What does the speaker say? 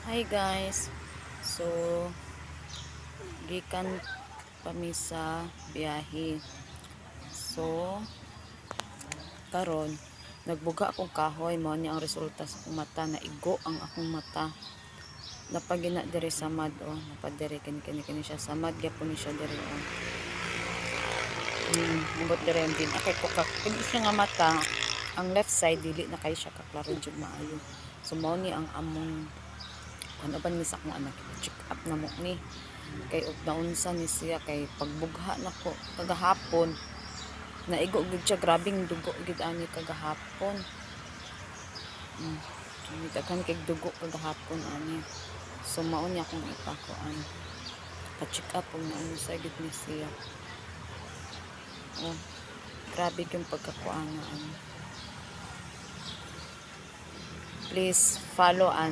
Hi guys. So gikan pa mi sa biyahe. So karon nagbuga akong kahoy, mao ni ang resulta sa akong mata, naigo ang akong mata. Napagina diri samad oh, napadiri kini kini kini siya, samad gyapon ni siya diri oh. Ambot diri din akay ko ka kini siya nga mata, ang left side dili na kay siya kaklaro jud maayo. So mao ni ang among ano ba ni sa akong anak, check up na mo ni kay ug naunsa ni siya kay pagbugha nako kagahapon naigo gud siya, grabing dugo gid ani kagahapon. Daghan kay dugo kagahapon ani. So mao ni akong ipakuan, pa-check up ug naunsa gid ni siya. Oh, grabe yung pagkakuan na ano. Please follow and